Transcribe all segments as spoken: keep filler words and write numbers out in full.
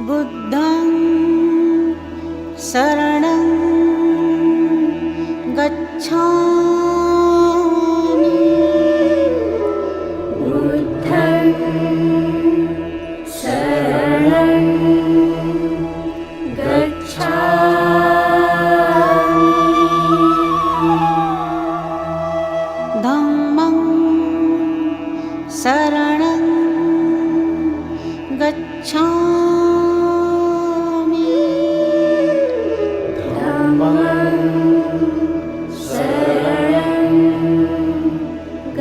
बुद्धं शरणं गच्छामि। बुद्धं शरणं गच्छामि। धम्मं शरणं गच्छामि। धम्मं शरणं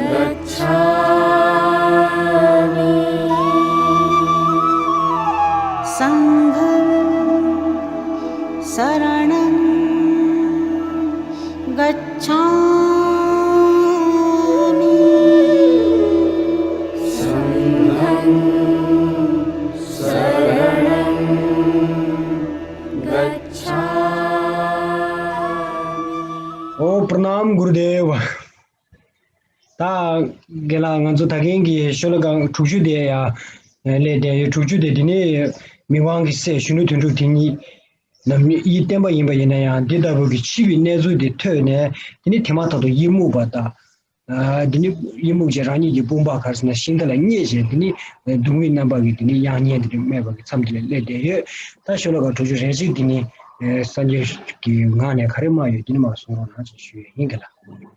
गच्छामि। सङ्घं शरणं गच्छामि। सङ्घं शरणं गच्छामि। ཨོ། प्रणाम गुरुदेव། ད་རྒན་ལགས། ང་ཚོ་ད་གིན་གྱི་ཤོ་ལོ་ཀ་དྲུག་ཅུ་དེ་ཡ་སླེབས་བསྡད་ཡོད། དྲུག་ཅུ་དེ། དེ་ནས་མི་དབང་གི་སྲས་གཞོན་ནུ་དོན་གྲུབ་དེ་ཉིད་ནམ་ཡིད་བརྟན་པ་ཡིན་པ་ཡིན་ན་ཡང་། འདི་ལྟ་བུ་གི་འཆི་བའི་གནས་ཚུལ་དེ་ཐོས་ནས། དེ་ནས་དེ་མ་ཐག་ཏུ་ཡི་མུག་པ་དང་། ཨ། དེ་ནས་ཡི་མུག་བྱས་རང་ཉིད་ཀྱི་དཔུང་པ་ག་རེ་ཟེར་ན་ཤིང་རྟ་ལ་བསྙེས་བྱས། དེ་ནས་སྡུག་བསྔལ་རྣམ་པ་གི་དེ་ནས་དབྱངས་སྙན་དེ་འདྲ་སྨྲས་པ་གི་མཚམས་དེ་ལ་སླེབས་བསྡད་ཡོད། ད་ཤོ་ལོ་ཀ་དྲུག་ཅུ་རེ་གཅིག་དེ་ནས་སངས་རྒྱས་ཀྱི་ངག་ནས་ག་རེ་སྨྲ་ཡོད། དེ་ནས་མར་གསུང་རོགས་གནང་ཞེས་ཞུ་ཡས་ཡིན། རྒན་ལགས།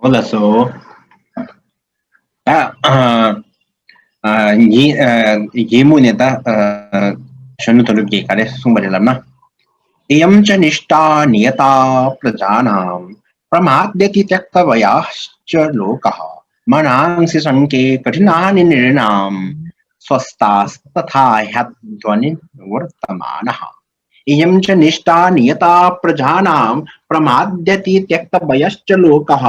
འོ་ལགས་སོ། ད་ཨ་ཨ་ཡི་ཨ་ཡི་མུག་ནས་ད་ཨ་གཞོན་ནུ་དོན་གྲུབ་ཀྱིས་ག་རེ་གསུངས་པ་རེད་ལབ་ན། इयं च निष्ठा नियता प्रजानां प्रमाद्यते त्यक्तभयाश्च लोकः। मनांसि शङ्के कठिनानि नृणां स्वस्तास्तथा ह्यध्वनि वर्तमानः। इयं च निष्ठा नियता प्रजानां प्रमाद्यते त्यक्तभयश्च लोकः।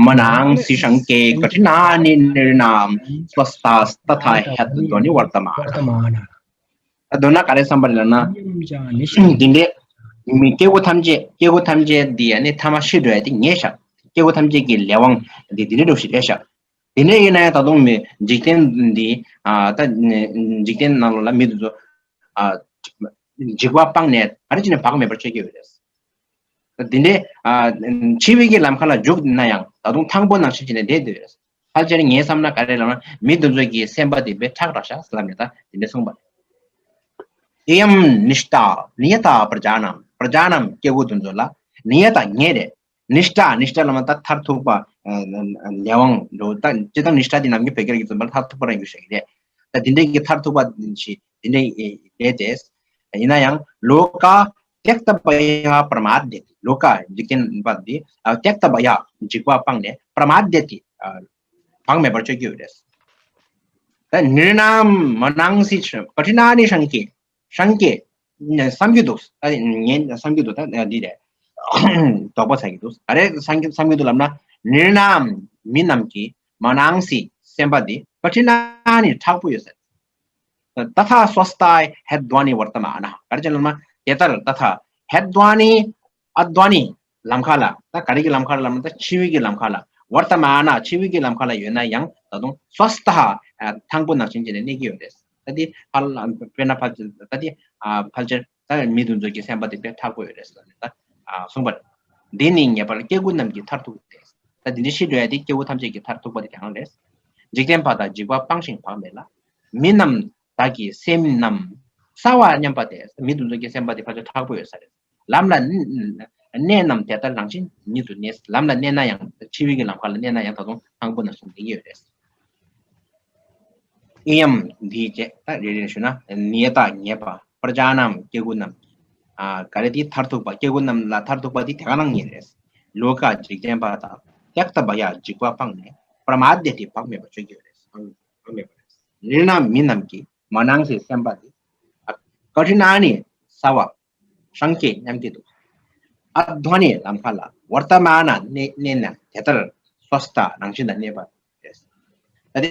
मनांसि शङ्के कठिनानि नृणां स्वस्तास्तथा ह्यध्वनि वर्तमानः། ད་མདོར་ན་ག་རེ་བསམ་པ་རེད་ལབ་ན། འདི་འདྲའི་མི་སྐྱེ་དགུ་ཐམས་ཅད། སྐྱེ་དགུ་ཐམས་ཅད་འདི་ཡ་ནི་ཐ་མ་ཤི་འགྲོ་ཡ་དེ་ངེས་ཤག་སྐྱེ་དགུ་ཐམས་ཅད་ཀྱི་ལས་དབང་འདི་འདི་འདྲ་འདྲ་ཞིག་རེད་ཤག་དེ་ནས་ཡིན་ན་ཡང་ད་དུང་མི་འཇིག་རྟེན་འདི། ཨ། ད་འཇིག་རྟེན་ནང་ལོགས་ལ་མི་དེ་ཚོ། ཨ། འཇིགས་པ་སྤངས་ནས་ག་རེ་བྱས་ནས་བག་མེད་པར་སྤྱོད་ཀྱི་ཡོད་རེད། འདི་འདྲའི། ཨ། འཆི་བའི་གི་ལམ་ཁ་ལ་འཇུག་ན་ཡང་ད་དུང་ཐང་པོ་ནང་བཞིན་བྱས་ནས་བསྡད་འདུག་ཡོད་རེད། ཕལ་ཆེར་ངའི་བསམ་ན་ག་རེ་ལབ་ན། མི་དེ་ཚོ་གི་སེམས་པ་དེ་དཔེ་ཁྲག་དྲགས་ཤག་ཟེར་ལབ་ནས་ད་དེ་འདྲ་གསུངས་པ་རེད། इयं निष्ठा नियता प्रजानां। प्रजानां། སྐྱེ་དགུ་དེ་ཚོ་ལ། नियता། ངེས་རེད། निष्ठा། निष्ठा ལབ་ན་ད་མཐར་ཐུག་པ། ཨ། ལས་དབང་འགྲོ། ད་སྤྱིར་བཏང་निष्ठा དེ་ནམ་རྒྱུན་བོད་སྐད་ལ་གི་ཚུགས་པ་ལ་མཐར་ཐུག་པ་རང་རྒྱུ་ཞིག་རེད། ད་དེ་འདྲའི་གི་མཐར་ཐུག་པ་ཞིག་དེ་འདྲའི་རེད་དེ། ཡིན་ན་ཡང་། लोकः त्यक्तभयाः प्रमाद्यते། लोकः། འཇིག་རྟེན་པ་འདི། ཨ། त्यक्तभयाः། འཇིགས་པ་སྤངས་ནས། प्रमाद्यते། ཨ། བག་མེད་པར་སྤྱོད་ཀྱི་ཡོད་རེད། ད་नृणां मनांसि कठिनानि शङ्के། शङ्के། བསམ་གྱི་འདུག་ད་ངས་བསམ་གྱི་འདུག་ད་འདི་རེད། དོགས་པ་ཟ་གི་འདུག་ག་རེ་བསམ་གྱི་བསམ་གྱི་འདུག་ལབ་ན། नृणां། མི་རྣམས་ཀྱི། मनांसि། སེམས་པ་འདི། कठिनानि། མཁྲེགས་པོ་ཡོད་ཟེར། तथा स्वस्ताः ह्यध्वानि वर्तमानाः། ག་རེ་བྱས་ལབ་ན། དེ་ལྟར། तथा ह्यध्वानि། अध्वानि། ལམ་ཁ་ལ། ད་ག་རེ་གི་ལམ་ཁ་ལ་ལབ་ན། ད་འཆི་བའི་གི་ལམ་ཁ་ལ། वर्तमानाः། འཆི་བའི་གི་ལམ་ཁ་ལ་ཡོད་ན་ཡང་ད་དུང་། स्वस्ताः། ཐང་པོ་ནང་བཞིན་བྱས་ནས་གནས་ཀྱི་ཡོད་རེད། ད་དེ་ཕལ། དཔེར་ན་ཕལ་ཆེར། ད་དེ། ཨ། ཕལ་ཆེར་ད་མི་དེ་ཚོ་གི་སེམས་པ་དེ་དཔེ་མཁྲེགས་པོ་ཡོད་རེད་ཟེར་ནས་ད། ཨ། གསུངས་པ་རེད། འདི་ནི་ངེས་པར་སྐྱེ་དགུ་རྣམས་ཀྱི་མཐར་ཐུག་སྟེ། ད་འདི་འདྲའི་ཤི་འགྲོ་ཡ་དེ་སྐྱེ་བོ་ཐམས་ཅད་ཀྱི་མཐར་ཐུག་པ་དེ་དེ་རང་རེད། འཇིག་རྟེན་པ་དག་འཇིགས་པ་སྤངས་ཤིང་བག་མེད་ལ། མི་རྣམས་དག་གི་སེམས་རྣམས་གསལ་བར་མཉམ་པ་སྟེ། མི་དེ་ཚོ་གི་སེམས་པ་དེ་ཕལ་ཆེར་མཁྲེགས་པོ་ཡོད་ས་རེད། ལམ་ལ་གནས་རྣམས་དེ་ལྟར་རང་བཞིན་ཉིད་དུ་གནས། ལམ་ལ་གནས་ན་ཡང་། འཆི་བའི་གི་ལམ་ཁ་ལ་གནས་ན་ཡང་ད་དུང་ཐང་པོ་ནང་བཞིན་གནས་ཀྱི་ཡོད་རེད། इयं། འདི་བྱས། ད་རེ་རེ་ཞུ་ན། नियता། ངེས་པ། प्रजानां། སྐྱེ་དགུ་རྣམས། ཨ། ག་རེ་དེ་མཐར་ཐུག་པ། སྐྱེ་དགུ་རྣམས་ལ་མཐར་ཐུག་པ་དེ་དེ་ག་རང་ངེས་རེད། लोकः། འཇིག་རྟེན་པ་དག། त्यक्तभयाः། འཇིགས་པ་སྤངས་ནས། प्रमाद्यते། བག་མེད་པར་སྤྱོད་ཀྱི་ཡོད་རེད། བག་མེད་པར། नृणां། མི་རྣམས་ཀྱི། मनांसि། སེམས་པ་དེ། कठिनानि། གསལ་བ། शङ्के། སྙམ་གྱི་འདུག अध्वानि། ལམ་ཁ་ལ། वर्तमानाः། གནས་ན་དེ་ལྟར། स्वस्ताः། རང་བཞིན་དུ་གནས་པ་རེད། ད་དེ་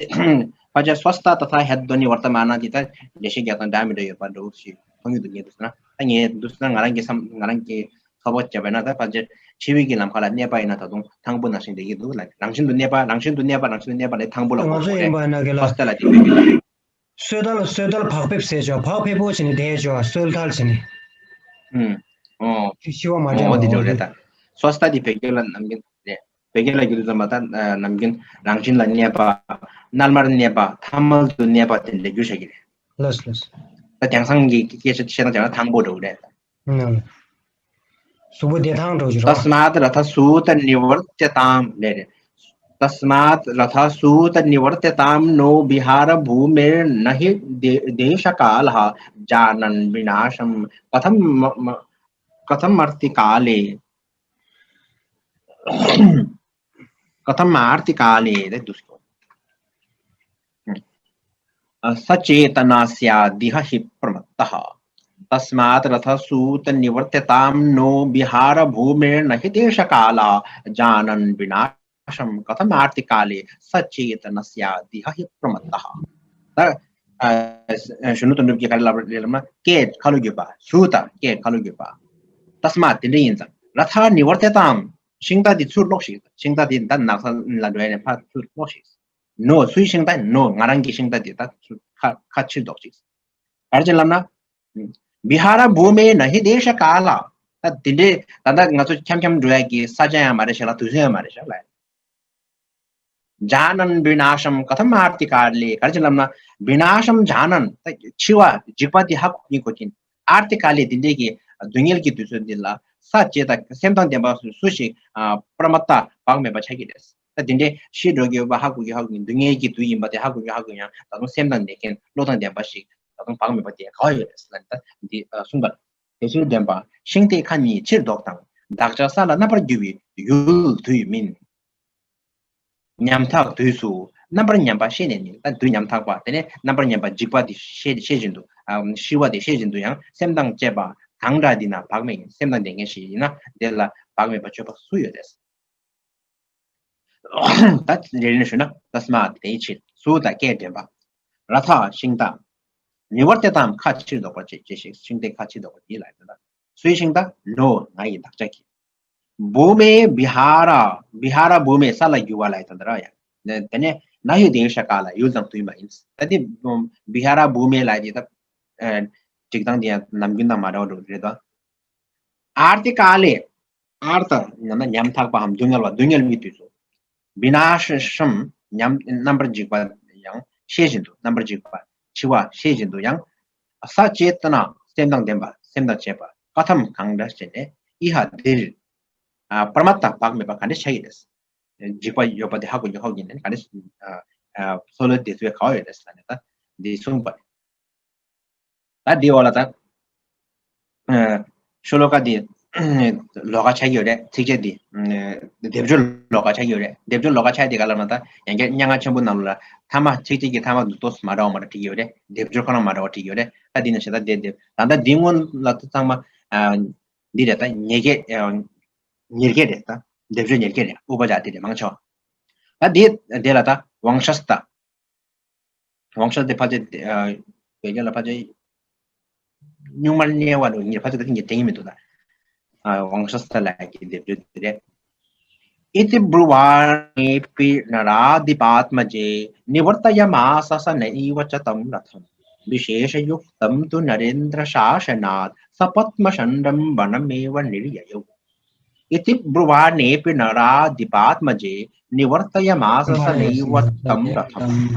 ཕལ་ཆེར་स्वस्ताः तथा ह्यध्वनि वर्तमानाः དེ་ད་འགྲེལ་བཤད་རྒྱག་སྟངས་འདྲ་མི་འདྲ་ཡོད་པ་འདྲ་བོ་ཞིག་མཐོང་གི་འདུག་ངས་འདུག་ན། ད་ངས་འདུག་ན་ང་རང་གི་བསམ། ང་རང་གི་ཚོད་དཔག་བྱས་པ་ཡིན་ན། ད་ཕལ་ཆེར་འཆི་བའི་གི་ལམ་ཁ་ལ་གནས་པ་ཡིན་ན་ད་དུང་ཐང་པོ་ནང་བཞིན་བསྡད་ཀྱི་འདུག་ལ། རང་བཞིན་དུ་གནས་པ། རང་བཞིན་དུ་གནས་པ། རང་བཞིན་དུ་གནས་པ་ལས་ཐང་པོ་ལ་ང་ཚོ་གོ་ཡིན་པ་ཡིན་ན། རྒན་ལགས། स्वस्ताः ལ་དེ་ཡོད་ཀྱི་རེད། སོས་དལ་སོས་དལ་བག་ཕེབས་ཟེར་ཆོག་བག་ཕེབས་པོ་བྱས་ནས་བསྡད་ཆོག་སོས་དལ་བྱས་ནས། ཨུམ། ཨོ། ཤི་བ་མ་ཨོ་འདྲེན་འོ་དེ་པ་འདྲ་འོ་རེད་དེ། ད། སོས་ཏ་དེ་བོད་སྐད་ལ་ནམ་རྒྱུན་རེད། བོད་སྐད་ལ་བསྒྱུར་དུས་ཙམ་པ་ད་ནམ་རྒྱུན་རང་བཞིན་ལ་གནས་པ། མནལ་མར་གནས་པ། ཐ་མལ་དུ་གནས་པ་དེ་འདྲ་བསྒྱུར་བྱ་གི་རེད། ལགས་ལགས། ད་དེང་སང་གི་སྐད་ཆ་བཤད་སྟངས་བྱས་ན་ཐང་པོ་འདྲ་བོ་རེད། ནང་གཟུགས་པོ་བདེ་ཐང་འགྲོ་གི་རོ། तस्मात् रथसूत निवर्त्यताम् रे रे। तस्मात् रथसूत निवर्त्यताम् नो विहारभूमिर्न हि दे- देशकालः जानन् विनाशं कथं म- म- कथमर्तिकाले कथमार्तिकाले दे दुष्को। सचेतनस्यादिह हि प्रमत्तः। तस्मात् रथसूतनिवर्त्यतां नो विहारभूमिर्न हि देशकाला जानन् विनाशं कथमार्तिकाले सचेतनस्यादिह हि प्रमत्तः। ད་ཨ་གཞོན་ནུ་དོན་གྲུབ་ཀྱིས་ག་རེ་ལབ་རེད་ལབ་ན། ཀྱེ་ཁ་ལོ་བསྒྱུར་བ། སུ་ད་ཀྱེ་ཁ་ལོ་བསྒྱུར་བ། तस्मात् དེ་འདྲ་ཡིན་ཙང་། रथः निवर्त्यताम् ཤིང་རྟ་འདི་ཚུར་སློག་ཤིག་ཤིང་རྟ་འདི་ད་ནགས་ལ་འགྲོ་ཡ་ནས་ཕར་ཚུར་སློག་ཤིག་ནོ། སུའི་ཤིང་རྟ། ནོ། ང་རང་གི་ཤིང་རྟ་འདི་ད་ཚུར་ཁ་ཁ་ཕྱིར་ལྡོག་ཤིག་ག་རེ་བྱས་ལབ་ན། विहारभूमिर्न हि देशकाला ད་འདི་འདྲའི་ད་ལྟ་ང་ཚོ་འཁྱམ་འཁྱམ་འགྲོ་ཡ་གི་ས་ཆ་ཡང་མ་རེད་ཤག་ལ། དུས་ཚོད་ཡང་མ་རེད་ཤག་ལ། जानन् विनाशं कथमार्तिकाले ག་རེ་བྱས་ལབ་ན། विनाशं जानन् ད་འཆི་བ་འཇིག་པ་འདི་ཧ་གོ་གིན་གོ་གིན། आर्तिकाले འདི་འདྲའི་གི་སྡུག་བསྔལ་གྱི་དུས་ཚོད་འདི་ལ། सचेतन སེམས་དང་ལྡན་པ་སུ་ཞིག་ཨ་प्रमत्तः བག་མེད་པ་ཆགས་ཀྱི་རེད། ད་འདི་འདྲའི་ཤི་འགྲོ་གི་ཡོད་པ་ཧ་གོ་གི་ཧ་གོ་གི། སྡུག་བསྔལ་གྱི་དུས་ཡིན་པ་དེ་ཧ་གོ་གི་ཧ་གོ་ཡང་ད་དུང་སེམས་དང་ལྡན་མཁན་བློ་དང་ལྡན་པ་ཞིག་ད་དུང་བག་མེད་པ་དེ་ག་བ་ཡོད་རེད་ཟེར་ལབ་ནས། ད་འདི་གསུངས་པ་རེད། དེ་ཚུལ་ལྡན་པ་ཤིང་རྟའི་ཁ་གཉིས་ཕྱིར་ལྡོག་དང་། བདག་ཅག་ས་ལ་རྣམ་པར་རྒྱུ་བའི་ཡུལ་དུས་མིན། ཉམ་ཐག་དུས་སུ་རྣམ་པར་ཉམས་པ་ཤེས་ནས་ནི། ད་དུས་ཉམ་ཐག་པ་དེ་ནས་རྣམ་པར་ཉམས་པ་འཇིག་པ་དེ་ཤེས་ཤེས་བཞིན་དུ། ཨ་ཤི་བ་དེ་ཤེས་བཞིན་དུ་ཡང་སེམས་དང་བཅས་པ་གང་འདྲ་འདི་ན་བག་མེད་ཡིན། སེམས་དང་ལྡན་མཁན་ཞིག་ཡིན་ན་དེ་ལ་བག་མེད་པ་སྤྱོད་པ་སུ་ཡོད་རེད། ད་རེ་རེ་ནས་ཞུས་ན། तस्मात् དེའི་ཕྱིར། སུ་ད་ཀྱེ་དྲན་པ། रथः ཤིང་རྟ། निवर्त्यताम् ཁ་ཕྱིར་ལྡོག་པར་བྱེད་བྱེད་ཤིག་ཤིང་རྟའི་ཁ་ཕྱིར་ལྡོག་པར་བྱེད་ལབ་ཡོད་ད། སུའི་ཤིང་རྟ། ནོ། ང་ཡི་བདག་ཅག་གི། भूमेर्विहार विहारभूमिर् ས་ལ་རྒྱུ་བ་ལབ་ཡོད་ད་ར་ཡ། དེ་ནས་न हि देशकालः ཡུལ་དང་དུས་མ་ཡིན། ད་དེ་विहारभूमिर् ལབ་ཡོད་ད། སྒྲིག་སྟངས་དེ་ཡང་ནམ་རྒྱུན་དང་མ་འདྲ་བ་འགྲོ་རེད་ད། आर्तिकाले आर्त ནམ་ན་ཉམ་ཐག་པའམ་སྡུག་བསྔལ་བ། སྡུག་བསྔལ་བའི་དུས་སུ། विनाशं ཉམ་རྣམ་པར་འཇིག་པ་ཡང་ཤེས་བཞིན་དུ། རྣམ་པར་འཇིག་པ་འཆི་བ་ཤེས་བཞིན་དུ་ཡང་། सचेतन སེམས་དང་ལྡན་པ། སེམས་དང་བཅས་པ། कथं གང་འདྲ་བྱས་ནས། इह འདིར། प्रमत्तः བག་མེད་པ་ག་འདྲ་ཆགས་ཀྱི་རེད། འཇིག་པ་ཡོད་པ་དེ་ཧ་གོ་གི་ཧ་གོ་གི་ནས་ག་འདྲ། སྲོག་ལ་དེ་ཚོའི་ག་བ་ཡོད་རེད་ཟེར་ནས་ད་འདི་གསུངས་པ་རེད། ད་འདི་འོག་ལ་ད། ཤོ་ལོ་ཀ་འདི་ལོགས་ཀ་ཆགས་ཀྱི་ཡོད་རེད། ཚིགས་བཅད་འདི། སྡེབ་སྦྱོར་ལོགས་ཀ་ཆགས་ཀྱི་ཡོད་རེད། སྡེབ་སྦྱོར་ལོགས་ཀ་ཆགས་ཀྱི་འདི་ག་ལ་མ་ད་ཡང་བསྐྱར་སྙན་ངག་ཆེན་པོ་ནང་ལ་ཐ་མ་ཚིགས་བཅད་ཀྱི་ཐ་མ་འདི་ཏོག་ཙམ་མ་འདྲ་བ་མ་འདྲ་བྲིས་ཀྱི་ཡོད་རེད། སྡེབ་སྦྱོར་ཁོ་རང་མ་འདྲ་བ་བྲིས་ཀྱི་ཡོད་རེད། ད་འདི་ནང་བཞིན་ད་འདི་འདེབས་ད་ད་འདི་སྔོན་ལ་ད་ཚང་མ། འདི་རེད་ད་ཉེར་བརྒྱད། ཉེར་བརྒྱད་རེད་ད། སྡེབ་སྦྱོར་ཉེར་བརྒྱད་རེད། ཨུ་པ་ཅ་དེ་རེད་མང་ཆེ་བ། ད་འདི་འདི་ལ་ད་ཝང་ཤ་སྟ། ཝང་ཤ་སྟ་དེ་ཕལ་ཆེར་བོད་སྐད་ལ་ཕལ་ཆེར་གཉུག་མར་གནས་པ་འདྲ་ངེས་ཕལ་ཆེར་ད་ཐེངས་ཀྱི་དྲན་གྱི་མི་འདུག་ད། ཝང་ཤ་སྟ་ལ་གི་སྡེབ་སྦྱོར་དེ་རེད། इति ब्रुवाणेऽपि नराधिपात्मजे निवर्तयमास स नैव च तं रथम्। विशेषयुक्तं तु नरेन्द्रशासनात् सपत्नषण्डं वनमेव निर्ययौ। इति ब्रुवाणेऽपि नराधिपात्मजे निवर्तयमास स नैव तं रथम्।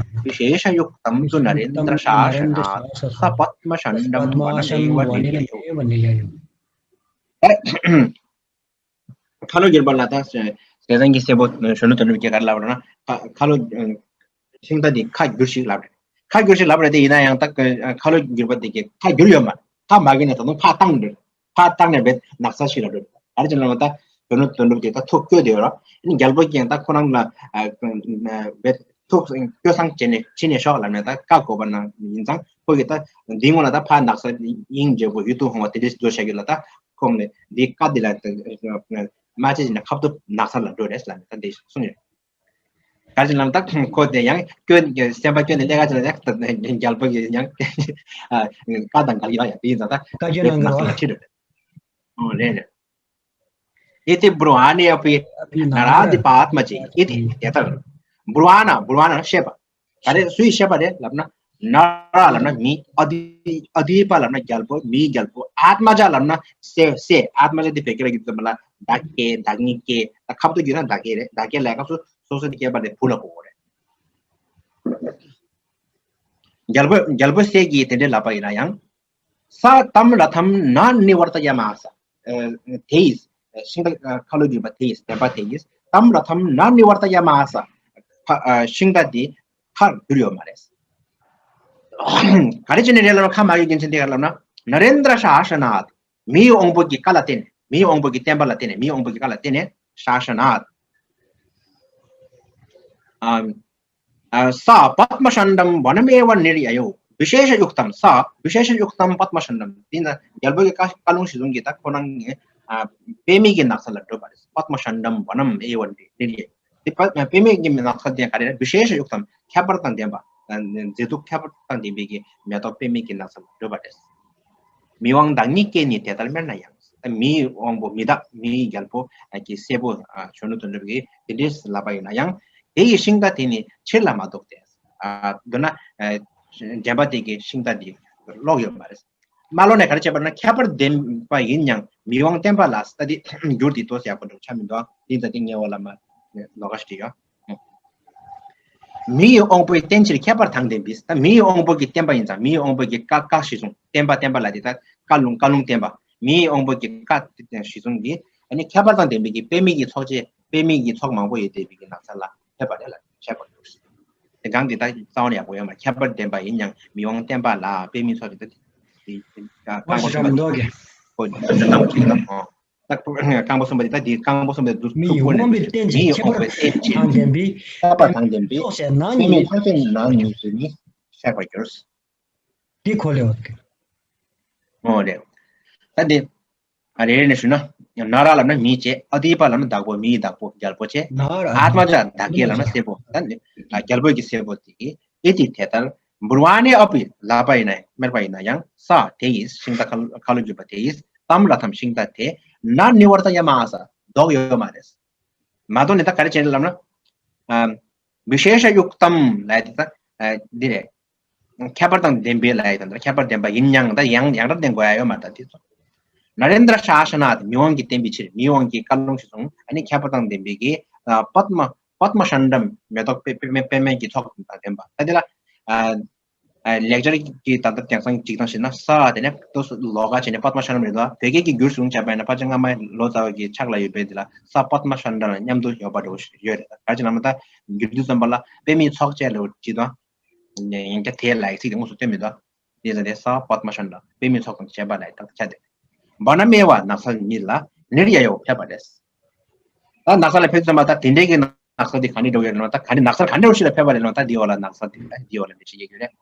विशेषयुक्तं तु नरेन्द्रशासनात् सपत्नषण्डं वनमेव निर्ययौ। ཁ་ལོ་བསྒྱུར་བ་ལ་ད་ཟེར་ཙང་གི་སེ་པོ་གཞོན་ནུ་དོན་གྲུབ་ཀྱིས་ག་རེ་ལབ་རེད་ན། ཁ་ཁ་ལོ་ཤིང་རྟ་འདི་ཁ་བསྒྱུར་ཞིག་ལབ་རེད། ཁ་བསྒྱུར་ཞིག་ལབ་རེད་དེ་ཡིན་ན་ཡང་ད་ཁ་ལོ་བསྒྱུར་བ་འདི་གི་ཁ་བསྒྱུར་ཡོད་མ་རེད། ཁ་མ་བསྒྱུར་ནས་ད་དུང་ཕར་བཏང་རེད། ཕར་བཏང་ནས་བེད་ནགས་ཚལ་ཞིག་ལ་འགྲོ་རེད། ག་རེ་བྱས་ན་ད་གཞོན་ནུ་དོན་གྲུབ་ཀྱིས་ད་ཐུགས་སྐྱོ་དེ་ཡོད་ར། ཨ་ནི་རྒྱལ་པོ་ཀྱིས་ད་ཁོ་རང་ལ་བེད་ཐུགས་སྐྱོ་སང་བྱས་ནས་ཕྱིན་ནས་ཤོག་ལབ་ནས་ད་བཀའ་བསྒོ་བ་ན་ཡིན་ཙང་ཁོ་གིས་ད་འདིའི་སྔོན་ལ་ད་ཕར་ནགས་ཚལ་དབྱིངས་འབྱེད་པོ་ཡུལ་དུ་ཧོང་བ་དེ་འདྲས་བཟོ་བྱ་རྒྱུ་ལ་ད། ཁོང་ནས་འདི་བཀའ་འདི་ལ་མ་བྱས་ན་ཁ་ཐུག་ནགས་ཚལ་ལ་འགྲོ་རེད་ལབ་ནས་ད་འདི་གསུངས་ཡོད། ག་ཅི་ལབ་ད་ཁོ་དེ་ཡང་སྐྱོན་སེམས་པ་སྐྱོན་ནས་ལས་ཀ་ཅི་ལ་ཡང་རྒྱལ་པོ་གིས་ཡང་བཀའ་དང་འགལ་གྱི་ཡང་དེ་ཡིན་ཙང་ད་བཀའ་ཆོས་ནང་གི་ནགས་ཚལ་ལ་ཁྲིད་འགྲོ་རེད། ཨོ་རེད་རེད། इति ब्रुवाणेऽपि नराधिपात्मजे इति དེ་ལྟར། ब्रुवाण། ब्रुवाण བཤད་པ། ག་རེ་སུས་བཤད་པ་རེད་ལབ་ན། ནཱ་ར་ལབ་ན་མི། ཨ་དི། ཨ་དྷི་པ་ལབ་ན་རྒྱལ་པོ། མིའི་རྒྱལ་པོ། ཨཱཏྨ་ཛ་ལབ་ན་སྲས། སྲས། ཨཱཏྨ་ཛ་དེ་བོད་སྐད་ལ་བསྒྱུར་ཙམ་པ་ལ་བདག་སྐྱེ། བདག་ཉིད་སྐྱེ། ད་ཁ་བརྡ་བརྒྱུད་ན་བདག་སྐྱེ་རེད། བདག་སྐྱེ་ལབ་སྐབས་སུ་སོ་སོ་དེ་སྐྱེས་པ་དེ་བུ་ལ་གོ་དགོས་རེད། རྒྱལ་པོ། རྒྱལ་པོ་སྲས་ཀྱིས་དེ་འདྲའི་ལབ་པ་ཡིན་ན་ཡང་། ས་ཏམ་ར་ཐམ་ན་ནི་བར་ཏ་ཡ་མ་ས། ཨ། དེ་ཡིས། ཤིང་རྟ། ཨ། ཁ་ལོ་བསྒྱུར་བ་དེ་ཡིས། བདེན་པ་དེ་ཡིས། ཏམ་ར་ཐམ་ན་ནི་བར་ཏ་ཡ་མ་ས། ཕ། ཨ། ཤིང་རྟ་དེ་ཁར་གྱུར་ཡོད་མ་རེད། ག་རེ་བྱས་ནས་རེད་ལབ་ན། ཁ་མ་གྱུར་རྒྱུ་མཚན་དེ་ག་རེ་ལབ་ན། ན་རེན་དྲ་ཤཱ་ཤ་ནཱཐ། མིའི་དབང་པོ་གི་བཀའ་ལ་བརྟེན་ནས། མིའི་དབང་པོ་གི་བསྟན་པ་ལ་བརྟེན་ནས། མིའི་དབང་པོ་གི་བཀའ་ལ་བརྟེན་ནས། ཤཱ་ཤ་ནཱཐ། ཨ། ཨ། ས་པདྨ་ཤཱནྟམ་བ་ནམ་ཨེ་བ་ནིར་ཡ་ཡོ། བི་ཤེ་ཤ་ཡུག་ཏམ། ས་བི་ཤེ་ཤ་ཡུག་ཏམ་པདྨ་ཤཱནྟམ། དེ་ན་རྒྱལ་པོ་གི་བཀའ། བཀའ་ལུང་གཞི་བཟུང་གིས་ད་ཁོ་རང་གི། ཨ། པདྨའི་གི་ནགས་ཚལ་ལ་བསྒྲུབས་པ་རེད། པདྨ་ཤཱནྟམ་བ་ནམ་ཨེ་བ་ནིར་ཡ། དེ་པ། པདྨའི་གི་ནགས་ཚལ་དེ་ག་རེ་རེད། བི་ཤེ་ཤ་ཡུག་ཏམ། ཁྱད་པར་དང་ལྡན་པ། མཛེས་སྡུག་ཁྱད་པར་དང་ལྡན་པའི་གི་མེ་ཏོག་པདྨའི་གི་ནགས་ཚལ་ལ་བསྒྲུབས་པ་རེད། མི་དབང་བདག་ཉིད་སྐྱེས་ནས་དེ་ལྟར་སྨྲས་ན་ཡང་། མིའི་དབང་པོ། མི་བདག་མིའི་རྒྱལ་པོ་གི་སྲས་པོ་གཞོན་ནུ་དོན་གྲུབ་ཀྱིས་དེ་འདྲའི་ལབ་པ་ཡིན་ན་ཡང་། དེ་ཡི་ཤིང་རྟ་དེ་ནི་ཕྱིར་ལ་མ་ལྡོག་སྟེ། ཨ། མདོར་ན། ཨ། འདྲེན་པ་དེ་གི་ཤིང་རྟ་དེ་ལྡོག་ཡོད་མ་རེད། མ་ལྡོག་ནས་ག་རེ་བྱས་པ་ན། ཁྱད་པར་ལྡན་པ་ཡིན་ཡང་མི་དབང་བསྟན་པ་ལ། ས་དེ་འགྱུར་དེ་ཏོག་ཙམ་ཡག་པོ་འགྲོ་ཆ་མི་འདུག་དེ་ད་དེ་ངའི་འོག་ལ་མ་ལོགས་ཀ་ཞིག་ཡོད། མིའི་དབང་པོའི་བསྟན་ཕྱིར་ཁྱད་པར་དང་ལྡན་པའི། ད་མིའི་དབང་པོ་གི་བསྟན་པ་ཡིན་ཙང་། མིའི་དབང་པོ་གི་བཀའ། བཀའ་གཞི་བཟུང་། བསྟན་པ། བསྟན་པ་ལ་དེ་ད་བཀའ་ལུང་། བཀའ་ལུང་བསྟན་པ། མིའི་དབང་པོ་གི་བཀའ་གཞི་བཟུང་གིས། ཨ་ནི་ཁྱད་པར་དང་ལྡན་པའི་གི་པདྨའི་གི་ཚོགས་བཅས། པདྨའི་གི་ཚོགས་མང་པོ་ཡོད་བསྡད་པའི་གི་ནགས་ཚལ་ལ་ཕེབས་པ་རེད་ལ། ཁྱད་པར་ཡོད། དེ་གང་གི་ད་རྩ་བ་ནས་ཡག་པོ་ཡོད་མ། ཁྱད་པར་ལྡན་པ་ཡིན་ཡང་མི་དབང་བསྟན་པ་ལ། པདྨའི་ཚོགས་ཀྱི་ད་དེ་རྐང་པ་གསུམ་པ་དེ། ཨོ། རྐང་པ་གསུམ་པ་དེ། ད་དེ་རྐང་པ་གསུམ་པ་དེ་ད་དེ་རྐང་པ་གསུམ་པ་དེ་མཛུབ་མིའི་ཐུག་པོ་ནས། དབང་པོའི་བསྟན་ཕྱིར་མིའི་ཁྱད་དབང་པོའི་པར་བསྟན་ཕྱིར་དང་ལྡན་པའི། ཁྱད་པར་དང་ལྡན་པའི། ཚོགས་བཅས་ནགས་པདྨའི་གཉིས་ཚོགས་བཅས་ནགས་གཉིས་སུ་ནི་གཤེགས་པར་གྱུར། འདི་གོ་ལེ་བ། ཨོ་རེད། ད་འདི། ཨ། རེ་རེ་ནས་ཞུ་ན། ན་ར་ལབ་ན་མི་བྱས། ཨ་དྷི་པ་ལབ་ན་བདག་པོ། མིའི་བདག་པོ་རྒྱལ་པོ་བྱས། ཨཱཏྨ་ཛ་བདག་སྐྱེ་ལབ་ན་སྲས་པོ། ད་ནི། ཨ། རྒྱལ་པོ་གི་སྲས་པོ་དེ་གིས། ཨེ་ཏི་དེ་ལྟར། བུར་བ་ནེ་ཨ་པི་ལབ་པ་ཡིན་ན། སྨྲས་པ་ཡིན་ན་ཡང་། ས་དེ་ཡིས། ཤིང་རྟ་ཁ་ལོ་བསྒྱུར་བ་དེ་ཡིས། ཏམ་ར་ཐམ་ཤིང་རྟ་དེ། ན་ནི་བར་ཏ་ཡ་མ་ཨ་ས། ལྡོག་ཡོད་མ་རེད། མ་ལྡོག་ནས་ད་ག་རེ་བྱས་ནས་ལབ་ན། ཨ། བི་ཤེ་ཤ་ཡུག་ཏམ་ལབ་དེ་ད། ཨ། འདི་རེད། ཁྱད་པར་དང་ལྡན་པའི་ལབ་ཡ་དང་། ཁྱད་པར་ལྡན་པ་ཡིན་ཡང་། ད་ཡང་ཡང་སྒྲ་ལྡན་དགོས་ཡ་ཡོད་མ་རེད་ད་དེ་ཚོ། ན་རེན་དྲ་ཤཱ་ཤ་ནཱཐ། མི་དབང་གི་བསྟན་པའི་ཕྱིར། མི་དབང་གི་བཀའ་ལུང་གཞི་བཟུང་། ཨ་ནི་ཁྱད་པར་དང་ལྡན་པའི་གི། ཨ། པདྨ། པདྨ་ཤཱནྟམ། མེ་ཏོག་པད། པད། པད། པདྨའི་གི་ཚོགས་དང་ལྡན་པ། ད་དེ་ལ། ཨ། ཨ། ལེགས་སྦྱར་གྱི་ད་ལྟ་དེང་སང་ཅིག་དང་ཞེ་ན། ས་དེ་ནས་ཏོག་ཙམ་ལོགས་ཀ་བྱས་ནས་པདྨ་ཤཱནྟམ་རེད་དོ། བོད་སྐད་ཀྱི་བསྒྱུར་སོང་བྱས་པ་ཡིན་ན། ཕལ་ཆེར་སྔ་མ་ལོ་ཙཱ་བ་གི་ཕྱག་ལ་ཡོད་པའི་དེ་ལ། ས་པདྨ་ཤཱནྟམ་ལ་མཉམ་དུ་ཡོད་པ་འདྲ་བོ་ཞིག་ཡོད་རེད། ག་རེ་བྱས་ན་ད་བསྒྱུར་དུས་ཙམ་པ་ལ་པདྨའི་ཚོགས་བཅས་ལབ་ཅིག་དང་། ཡང་བསྐྱར་དེ་ལ་ཡིག་ཚིག་དེ་དངོས་སུ་སྟོན་མི་འདུག་དེ་ལ་དེ་ས་པདྨ་ཤཱནྟམ། པདྨའི་ཚོགས་དང་བཅས་པ་ལ་ཡི་དྭགས་ཆ་དེ། བ་ན་མེ་བ། ནགས་ཚལ་ཉིད་ལ། ནིར་ཡ་ཡོ། ཕེབས་པ་རེད། ད་ནགས་ཚལ་ལ་ཕེབས་ཙམ་པ་ད་དེ་འདྲའི་གི་ནགས་ཚལ་དེ་ག་ནས་འགྲོ་ཡོད་ལོ། ད་ག་ནས་ནགས་ཚལ་ག་འདྲ་བོ་ཞིག་ལ་ཕེབས་པ་རེད་ལོ། ད་དེའི་འོག་ལ་ནགས་ཚལ་དེ། ད་དེའི་འོག་ལ་འདི་ཞིག་ཡོད་རེད།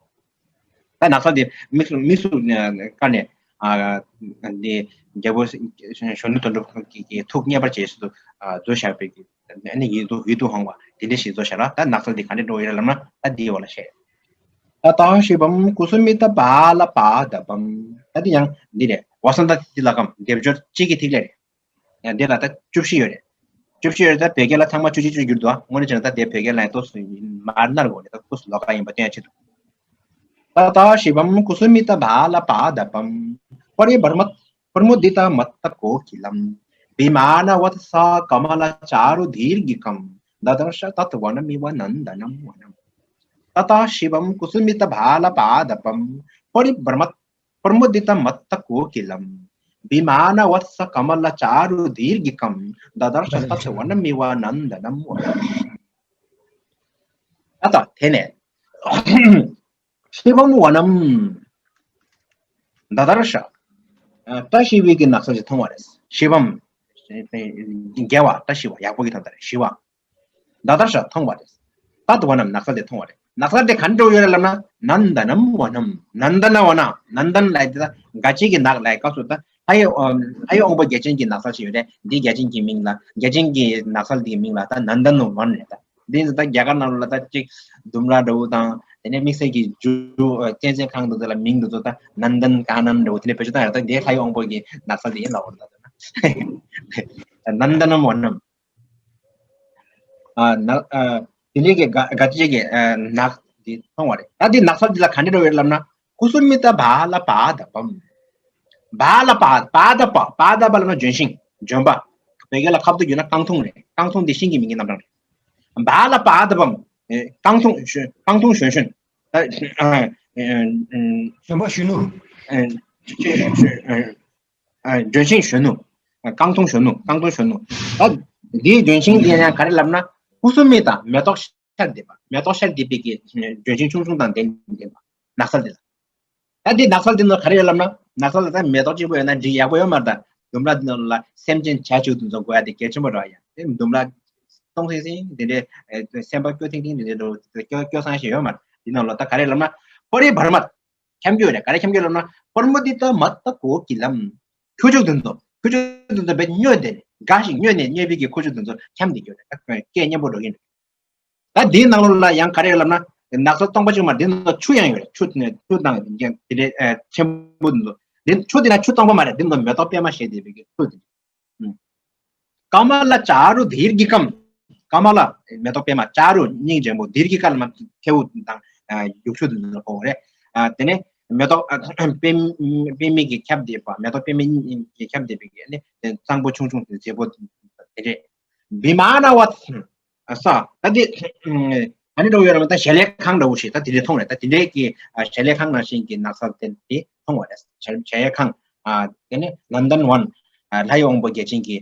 ད་ནགས་ཚལ་དེ་དམིགས་སུ། དམིགས་སུ་བཀར་ནས། ཨ། འདི་རྒྱལ་པོ་གཞོན་ནུ་དོན་གྲུབ་ཀྱི་ཐུགས་མཉེས་པར་བྱས་སུ་བཟོ་བཞག་པའི་གི། ཨ་ནི་ཡིད་དུ། ཡིད་དུ་འོང་བ་དེ་འདྲ་ཞིག་བཟོ་བཞག་ལ། ད་ནགས་ཚལ་འདི་ག་འདྲ་འགྲོ་ཡོད་ལབ་ན། ད་འདིའི་འོག་ལ་བཤད། ཏ་ཏཱ་ཤི་བམ་ཀུ་སུ་མི་ཏ་བྷཱ་ལ་པཱ་དཔཾ། ད་འདི་ཡང་འདི་རེད། ཝ་ས་ནྟ་ཏི་ཏི་ལ་ཀམ། སྡེབ་སྦྱོར་གཅིག་གི་ཐིག་ལེ་རེད། ཡང་འདི་ལ་ད་བཅུ་བཞི་ཡོད་རེད། བཅུ་བཞི་ཡོད་རེད། ད་བོད་སྐད་ལ་ཚང་མ་བཅུ་གཅིག་བཅུ་གཅིག་བསྒྱུར་འདུག་ཨ། དངོས་གནས་བྱས་ན་ད་དེ་བོད་སྐད་ལ་ཡང་ཏོག་ཙམ་མར་ནར་དགོས་རེད། ད་ཏོག་ཙམ་ལོགས་ཀ་ཡིན་པ་སྟོན་ཡ་ཆེད་དུ། ཏ་ཏཱ་ཤི་བམ་ཀུ་སུ་མི་ཏ་བྷཱ་ལ་པཱ་དཔཾ། པ་རི་བར་མ། པྲ་མོ་དི་ཏ་མཏ་ཀོ་ཀི་ལམ། བི་མ་ན་བཏྠ་ཀ་མ་ལ་ཙཱ་རུ་དིརྒྷི་ཀམ། དཱ་དར་ཤ་ཏད་བ་ན་མི་བ་ནནྡ་ནམ་བ་ནམ། ཏ་ཏཱ་ཤི་བམ་ཀུ་སུ་མི་ཏ་བྷཱ་ལ་པཱ་དཔཾ། པ་རི་བར་མ། པྲ་མོ་དི་ཏ་མཏ་ཀོ་ཀི་ལམ། བི་མ་ན་བཏྠ་ཀ་མ་ལ་ཙཱ་རུ་དིརྒྷི་ཀམ། དཱ་དར་ཤ་ཏད་བ་ན་མི་བ་ནནྡ་ནམ་བ་ནམ། ཨ་ད་དེ་ནས། ཤི་བམ་བ་ནམ། དཱ་དར་ཤ། ཨ། བཀྲ་ཤིས་པའི་གི་ནགས་ཚལ་ཞིག་མཐོང་བ་རེད། ཤི་བམ། དགེ་བ། བཀྲ་ཤིས་པ། ཡག་པོ་གི་དོན་དག་རེད། ཤི་བ། དཱ་དར་ཤ་མཐོང་བ་རེད། ཏད་བ་ནམ། ནགས་ཚལ་དེ་མཐོང་བ་རེད། ནགས་ཚལ་དེ་ག་འདྲ་བོ་ཡོད་རེད་ལབ་ན། ནནྡ་ནམ་བ་ནམ། ནནྡ་ན་བ་ན། ནནྡ་ན་ལབ་དེ་ད་དགའ་བྱེད་ཀྱི་ནགས་ལབ་སྐབས་སུ། ད་ལྷའི། ལྷའི་དབང་པོ་བརྒྱ་བྱིན་གྱི་ནགས་ཚལ་ཞིག་ཡོད་རེད། འདི་བརྒྱ་བྱིན་གྱི་མིང་ལ། བརྒྱ་བྱིན་གྱི་ནགས་ཚལ་འདི་གི་མིང་ལ་ད་ནནྡ་ན་བ་ན་རེད། ད་འདི་ད་རྒྱ་གར་ནང་ལ་ད་ཅིག་ལྡུམ་ར་འདྲ་བོ་དང་། དེ་ནས་དམིགས་བསལ་གྱི་ཇོ་བོ་གཅན་གཟན་ཁང་འདི་ཚོ་ལ་མིང་འདི་ཚོ་ད་ནནྡན་ཀ་ནན་འདྲ་བོ་དེ་འདྲ་བེད་སྤྱོད་བཏང་ཡོད། ད་དེ་ལྷའི་དབང་པོ་གི་ནགས་ཚལ་དེ་ཡིན་ལབ་པ་རེད། ད་ནནྡ་ནམ་བ་ནམ། ཨ། ན། ཨ། དེ་འདྲའི་གི་དགའ། དགའ་བྱེད་ཀྱི། ཨ། ནགས། དེ་མཐོང་བ་རེད། ད་དེ་ནགས་ཚལ་དེ་ལ་ག་འདྲ་རེད་ལབ་ན། ཀུ་སུ་མི་ཏ་བ་ལ་པ་དྷ་པམ། བ་ལ་པ། པ་དྷ་པ། པ་དྷ་པ་ལབ་ན་ལྗོན་ཤིང་། ལྗོན་པ། བོད་སྐད་ལ་ཁ་བཏུག་བརྒྱབ་ན་རྐང་འཐུང་རེད། རྐང་འཐུང་དེ་ཤིང་གི་མིང་གི་རྣམ་གྲངས་རེད། བ་ལ་པ་དྷ་པམ། ཨེ། རྐང་འཐུང་། རྐང་འཐུང་ཞོན་ཞོན། ད། ཨ། ཨ། ཨ། ལྗོན་པ་གཞོན་ནུ། ཨ། ཨ། ལྗོན་ཤིང་གཞོན་ནུ། རྐང་འཐུང་གཞོན་ནུ། རྐང་འཐུང་གཞོན་ནུ། ད་འདིའི་ལྗོན་ཤིང་དེ་ཡང་ག་རེ་ལབ་ན། ཀུ་སུ་མི་ཏ། མེ་ཏོག་ཤར་བསྡད་པ། མེ་ཏོག་ཤར་བསྡད་པའི་གི་ལྗོན་ཤིང་ཆུང་ཆུང་དང་ལྡན་ལྡན་པ། ནགས་ཚལ་དེ་ལ། ད་འདི་ནགས་ཚལ་དེ་ནང་ག་རེ་ཡོད་ལབ་ན། ནགས་ཚལ་ལ་ད་མེ་ཏོག་གཅིག་པོ་ཡོད་ན་འགྲིག་ཡག་པོ་ཡོད་མ་རེད། ད་ལྡུམ་ར་དེ་ནང་ལ་སེམས་ཅན་བྱ་བྱིའུ་དེ་ཚོ་དགོས་ཡ་དེ་གལ་ཆེན་པོ་རེད་ཡ། དེ་ལྡུམ་ར་སྟོང་སིང་སིང་དེ་འདྲའི་སེམས་པ་སྐྱོ་ཐིང་ཐིང་དེ་འདྲའི་སྐྱོ་སྐྱོ་སང་ཞིག་ཡོད་མ་རེད། དེ་ནང་ལ་ད་ག་རེ་ལབ་ན། པ་རི་བར་མ། འཁྱམ་རྒྱུ་རེད། ག་རེ་འཁྱམ་རྒྱུ་ལབ་ན། པར་མོ་དྷི་ཏ་མཏྟ་ཀོ་ཀི་ལམ། ཁུ་བྱུག་དེ་ཚོ། ཁུ་བྱུག་དེ་ཚོ་བས་སྨྱོས་ཏེ། དགའ་ཞིང་སྨྱོས་ནས་སྨྱོས་པའི་གི་ཁུ་བྱུག་དེ་ཚོ་འཁྱམ་བསྡད་རྒྱུ་རེད། ད་སྐད་སྙན་པོ་འགྲོ་གི་རེད། ད་དེའི་ནང་ལོགས་ལ་ཡང་ག་རེ་ལབ་ན། ནགས་ཚལ་སྟོང་པ་གཅིག་མ་རེད། དེ་ནང་ཆུ་ཡང་ཡོད་རེད། ཆུ་ནས་ཆུ་དང་དེ་འདྲའི་ཆེན་པོ་དེ་ཚོ། དེ་ཆུ་དེ་ན་ཆུ་སྟོང་པ་མ་རེད། དེ་ནང་མེ་ཏོག་པད་མ་བཞད་བསྡད་པའི་གི་ཆུ་དེ། ཀ་མ་ལ་ཙཱ་རུ་དིརྒྷི་ཀམ། ཀ་མ་ལ་མེ་ཏོག་པད་མ། ཙཱ་རུ་སྙིང་རྗེ་མོ། དིརྒྷི་ཀ་ལ་མ་ཐེའུ་དང་ཡུག་ཆུ་དེ་ཚོ་གོ་རེད། དེ་ནས་མེ་ཏོག་པད་པད་མའི་གི་ཁྱབ་བསྡད་པ། མེ་ཏོག་པད་མའི་གི་ཁྱབ་བསྡད་པའི་གི་ནི་གཙང་པོ་ཆུང་ཆུང་དེ་མཛེས་པོ་དེ་རེད། བི་མ་ན་བ། ས། ད་དེ་ཨ་ནི་འགྲོ་ཡོད་ར་མ། ད་གཞལ་ཡས་ཁང་འདྲ་བོ་ཞིག་ད་དེ་འདྲའི་མཐོང་རེད། ད་དེ་འདྲའི་གི་གཞལ་ཡས་ཁང་ནང་བཞིན་གྱི་ནགས་ཚལ་དེ་དེ་མཐོང་བ་རེད། གཞལ་གཞལ་ཡས་ཁང་། དེ་ནི་ནན་དན་ཝན། ལྷའི་དབང་པོ་བརྒྱ་བྱིན་གྱི་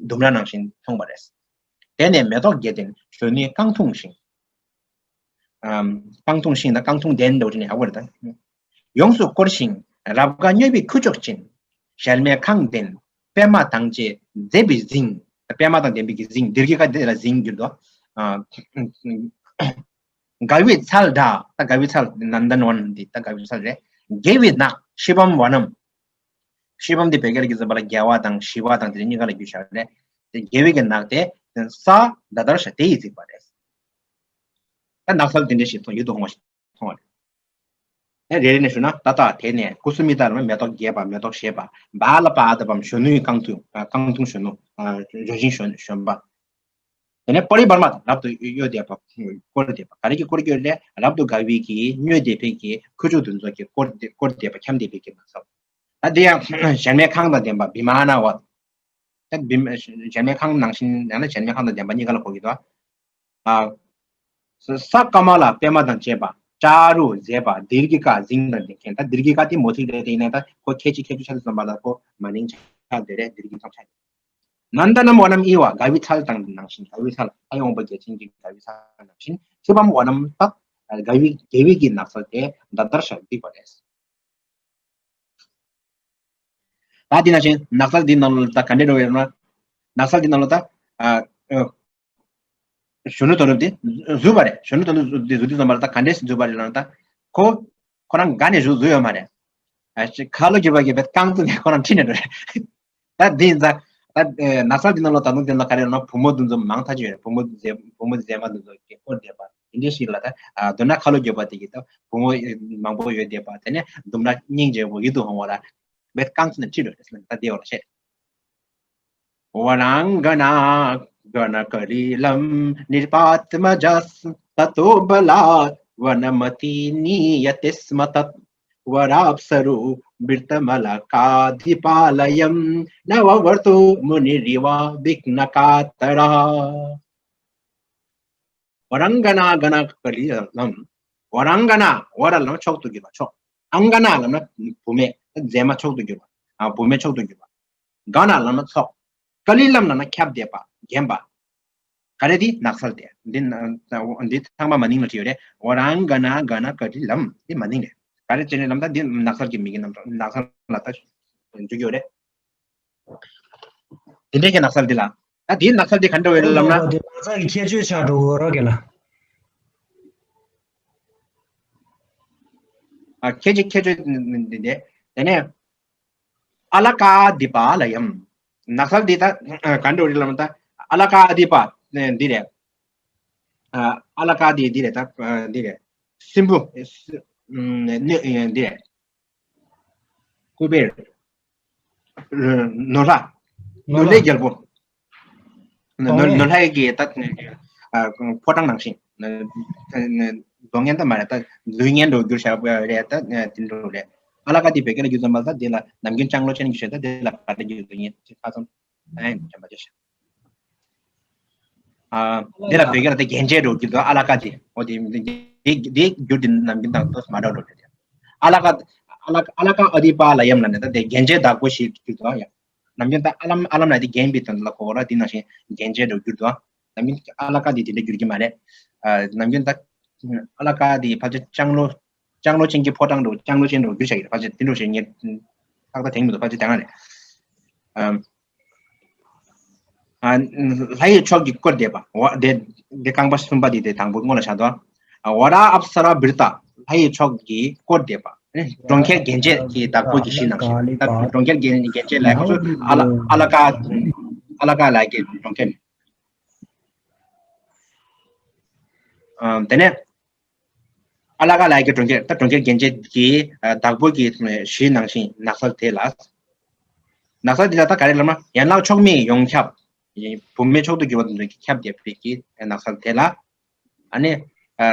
ལྡུམ་ར་ནང་བཞིན་མཐོང་བ་རེད། དེ་ནས་མེ་ཏོག་བརྒྱད་ལྡན་གཞོན་ནུའི་རྐང་འཐུང་ཞིང་། རྐང་འཐུང་ཞིང་ད་རྐང་འཐུང་ལྡན་འདྲ་བོ་དེ་ནི་ཧ་གོ་རེད་ད། ཡོངས་སུ་བསྐོར་ཞིང་རབ་དགའ་སྨྱོས་པའི་ཁུ་བྱུག་ཅན། གཞལ་མེད་ཁང་ལྡན་པད་མ་དང་བཅས་མཛེས་པའི་ཟིང་། པད་མ་དང་ལྡན་པའི་གི་ཟིང་། དིརྒྷི་ཀ་དེ་ལ་ཟིང་འགྱུར་དོ། དགའ་བའི་ཚལ་འདྲ། ད་དགའ་བའི་ཚལ་ནན་དན་ཝན་འདི་ད་དགའ་བའི་ཚལ་རེད། དགེ་བའི་ནགས་ཤི་བམ་ཝ་ནམ། ཤི་བམ་འདི་བོད་སྐད་ལ་གི་ཟེར་བ་ལ་དགེ་བ་དང་ཞི་བ་དང་དེ་གཉིས་ཀ་ལ་རྒྱུ་བྱ་རེད། དེ་དགེ་བའི་གི་ནགས་དེ་ས་དཱ་དར་ཤ་དེ་ཡིས་གཟིགས་པ་རེད། ད་ནགས་ཚལ་དེ་འདྲ་ཞིག་མཐོང་། ཡིད་དུ་འོང་བ་ཞིག་མཐོང་བ་རེད། ཨེ་རེ་རེ་ནས་ཞུ་ན། ཏ་ཏ་དེ་ནས་ཀུ་སུ་མི་ཏ་ལ་མེ་ཏོག་རྒྱས་པ། མེ་ཏོག་བཞད་པ། བ་ལ་པ་དྷ་པམ། གཞོན་ནུའི་རྐང་འཐུང་། རྐང་འཐུང་གཞོན་ནུ། ལྗོན་ཤིང་གཞོན་གཞོན་པ། དེ་ནས་པ་རི་བར་མ་དང་རབ་ཏུ་གཡོས་བསྡད་པ། བསྐོར་བསྡད་པ། ག་རེ་གིས་བསྐོར་གྱི་ཡོད་རེད། རབ་ཏུ་དགའ་བའི་གི་སྨྱོས་བསྡད་པའི་གི་ཁུ་བྱུག་དེ་ཚོ་གིས་བསྐོར་བསྡད་བསྐོར་བསྡད་པ། འཁྱམས་བསྡད་པའི་གི་ནགས་ཚལ། ད་དེ་ཡང་གཞལ་མེད་ཁང་དང་ལྡན་པ། བི་མ་ན་བ། ད་བི་མ་གཞལ་མེད་ཁང་ནང་བཞིན་ཡང་ན་གཞལ་མེད་ཁང་དང་ལྡན་པ་གཉིས་ཀ་ལ་གོ་གི་འདུག་ཨ། ས་ཀ་མ་ལ་པད་མ་དང་བཅས་པ། ཙཱ་རུ་མཛེས་པ། དིརྒྷི་ཀ་ཟིང་དང་ལྡན་མཁན། ད་དིརྒྷི་ཀ་དེ་མོ་ཚིག་རེད། དེ་ཡིན་ན་ད་ཁོ་ཁྱད་ཆོས་ཁྱད་ཆོས་ཆ་ཚང་བ་ལ་ཁོ་མ་ནིང་ཆ་དེ་རེད། དིརྒྷི་ཀ་ཆ་དེ། ནན་དན་ཝ་ནམ་ཨི་བ། དགའ་བའི་ཚལ་དང་ནང་བཞིན། དགའ་བའི་ཚལ། ཨ་ཡོང་པ་རྒྱལ་ཆེན་གྱི་དགའ་བའི་ཚལ་ནང་བཞིན། ཤི་བམ་ཝ་ནམ་ཏ། དགའ་བའི་དགེ་བའི་གི་ནགས་ཚལ་དེ་དཱ་དར་ཤ་གཟིགས་པ་རེད། ད་འདི་ནང་བཞིན་ནགས་ཚལ་འདི་ནང་ལ་ད་ག་འདྲ་འགྲོ་ཡོད་ན། ནགས་ཚལ་འདི་ནང་ལ་ད་ཨ་ཨ་གཞོན་ནུ་དོན་གྲུབ་འདི་བཞུགས་པ་རེད། གཞོན་ནུ་དོན་གྲུབ་འདི་བཞུགས་དུས་ཙམ་པ་ལ་ད་ག་འདྲས་བཞུགས་པ་རེད་ལབ་ན། ད་ཁོ་ཁོ་རང་དགའ་ནས་བཞུགས་བཞུགས་ཡོད་མ་རེད། ཨ་ཅེ་ཁ་ལོ་སྒྱུར་བ་གིས་བེད་རྐང་བཙུགས་ནས་ཁོ་རང་ཁྲིད་ནས་འགྲོ་རེད། ད་འདི་ཡིན་ཙང་ད་ནགས་ཚལ་འདི་ནང་ལ་ད་དུང་དེ་ལ་ག་རེ་ལབ་ན། བུ་མོ་འདི་ཚོ་མང་ཐག་ཆོད་ཡོད་རེད། བུ་མོ་མཛེས་བུ་མོ་མཛེས་མ་འདི་ཚོ་གིས་བསྐོར་བསྡད་པ་འདི་འདྲས་ཞིག་ལ། ད་མདོར་ན་ཁ་ལོ་སྒྱུར་བ་དེ་གིས་ད་བུ་མོ་མང་པོ་ཡོད་བསྡད་པ། དེ་ནས་ལྡུམ་ར་སྙིང་རྗེ་བོ་ཡིད་དུ་འོང་བ་ལ་བེད་རྐང་བཙུགས་ནས་ཁྲིད་འགྲོ་རེད་ཟེར་ན། ད་དེ་འོག་ལ་བཤད། वराङ्गनागणकलिलं नृपात्मजस्ततो बलात् वनमतिनीयते स्म तत्। वराप्सरोभिर्तमलकाधिपालयं नववर्तो मुनिरिव विघ्नकातरः। वराङ्गनागणकलिलं། वराङ्गना། वरा་ལབ་ན་མཆོག་ཏུ་གྱུར་པ། མཆོག། ཨང་ག་ན་ལབ་ན་བུད་མེད། མཛེས་མ་མཆོག་ཏུ་གྱུར་པ། ཨ། བུད་མེད་མཆོག་ཏུ་གྱུར་པ། ག་ན་ལབ་ན་མཚོ། ཀ་ལི་ལམ་ལབ་ན་ཁྱབ་བསྡད་པ། བརྒྱན་པ། ག་རེ་འདི་ནགས་ཚལ་དེ། འདི་ན་འདི་ཚང་མ་མ་ནིང་ལ་བྲིས་ཡོད་རེད། वराङ्गनागणकलिलं། འདི་མ་ནིང་རེད། ག་རེ་བྱས་ནས་ལབ་ན་འདི་ནགས་ཚལ་གྱི་མིང་གི་རྣམ་གྲངས། ནགས་ཚལ་ལ་ད་འཇུག་ཡོད་རེད། དེ་འདྲའི་གི་ནགས་ཚལ་འདི་ལ། ད་དེའི་ནགས་ཚལ་འདི་ག་འདྲ་བའི་ལབ་ན། དེ་ནགས་ཚལ་གྱི་ཁྱད་ཆོས་ཆགས་འགྲོ་གི་རེད་ལ། ཨ། ཁྱད་ཆོས་ཁྱད་ཆོས་འདི་འདི། དེ་ནས་ཨ་ལ་ཀ་དྷི་པ་ལ་ཡམ། ནགས་ཚལ་འདི་ད་ག་འདྲ་བའི་ལབ་ན། ད་ཨ་ལ་ཀ་དྷི་པ་འདི་རེད། ཨ་ལ་ཀ་དྷི་འདི་རེད། ད་འདི་རེད། སྲིན་པོ་འདི་རེད། ཀུ་བེར། ནོར་ལྷ། ནོར་ལྷའི་རྒྱལ་པོ། ནོར་ནོར་ལྷའི་གི་ད་ཕོ་བྲང་ནང་བཞིན། རྫོགས་ངན་ད་མ་རེད། ད་ལུས་ངན་འགྲོ་རྒྱུ་ཞབས་རེད། ད་དེ་འགྲོ་རེད། ཨ་ལ་ཀ་དེ་བོད་སྐད་ལ་བསྒྱུར་ཙམ་པ་ད་དེ་ལ་ནམ་རྒྱུན་ལྕང་ལོ་ཅན་གྱི་ཞེས་ད་དེ་ལ་ག་རེ་བསྒྱུར་དགོས་ཡིན་ཁ་ཚང་ཨེ་དྲན་པ་ཅི་ཤེས། ཨ་དེ་ལ་བོད་སྐད་ལ་ད་རྒྱན་ཆས་འགྲོ་རྒྱུ་ད་ཨ་ལ་ཀ་དེ་འོ་དེ་དེ་རྒྱུར་དེ་ནམ་རྒྱུན་དང་ཏོག་མ་འདྲ་འགྲོ་རེད། ཨ་ལ་ཀ་ཨ་ལ་ཨ་ལ་ཀ་ཨ་དི་པ་ལ་ཡམ་ལ་ནི་ད་དེ་རྒྱན་ཆས་བདག་པོ་ཞེས་བསྒྱུར་དུ་ཡང་། ནམ་རྒྱུན་ད་ཨ་ལམ་ཨ་ལམ་ལ་དེ་རྒྱན་པའི་དོན་ལ་གོ་བ་ལ་དེ་ནང་བཞིན་རྒྱན་ཆས་འགྲོ་རྒྱུར་དུ། ནམ་རྒྱུན་ཨ་ལ་ཀ་དེ་དེ་འདྲ་བསྒྱུར་གྱི་མ་རེད། ནམ་རྒྱུན་ད་ཨ་ལ་ཀ་དེ་ཕལ་ཆེར་ལྕང་ལོ་ལྕང་ལོ་ཅན་གྱི་ཕོ་བྲང་འགྲོ་ལྕང་ལོ་ཅན་འགྲོ་རྒྱུ་བྱ་གི་རེད། ཕལ་ཆེར་དེ་འགྲོ་བྱས་ངས་ཏག་ཏག་དེང་མི་འདུག་ཕལ་ཆེར་དེ་སྔ་རེད། ཨ་ལྷ་ཡི་མཆོག་གིས་བསྐོར་བསྡད་པ། འོ་དེ་དེ་རྐང་པ་གསུམ་པ་དེ་དེ་དང་པོ་སྔོན་ལ་བཞག་དོ། ཨ་ཝ་ར་ཨབ་སཱ་ར་བིར་ཏ། ལྷ་ཡི་མཆོག་གིས་བསྐོར་བསྡད་པ། ཨ་ནི་གྲོང་ཁྱེར་རྒྱན་ཆས་ཀྱི་བདག་པོ་གི་གཞི་ནང་བཞིན། ད་གྲོང་ཁྱེར་རྒྱན་རྒྱན་ཆས་ལ་ཁོ་ཚོ་ཨ་ལ་ཨ་ལ་ཀ་ཨ་ལ་ཀ་ལ་གི་གྲོང་ཁྱེར། ཨ་དེ་ནས་ཨ་ལ་ཀ་ལ་གི་གྲོང་ཁྱེར་ད་གྲོང་ཁྱེར་རྒྱན་ཆས་ཀྱི་བདག་པོ་གི་གཞི་ནང་བཞིན་ནགས་ཚལ་དེ་ལ། ནགས་ཚལ་དེ་ལ་ད་ག་རེ་ལབ་ན་ཡན་ལག་མཆོག་མེད་ཡོངས་ཁྱབ། བུད་མེད་མཆོག་ཏུ་གྱུར་པ་དེ་ཚོ་གིས་ཁྱབ་བསྡད་པའི་གི་ནགས་ཚལ་དེ་ལ། ཨ་ནི་ཨ་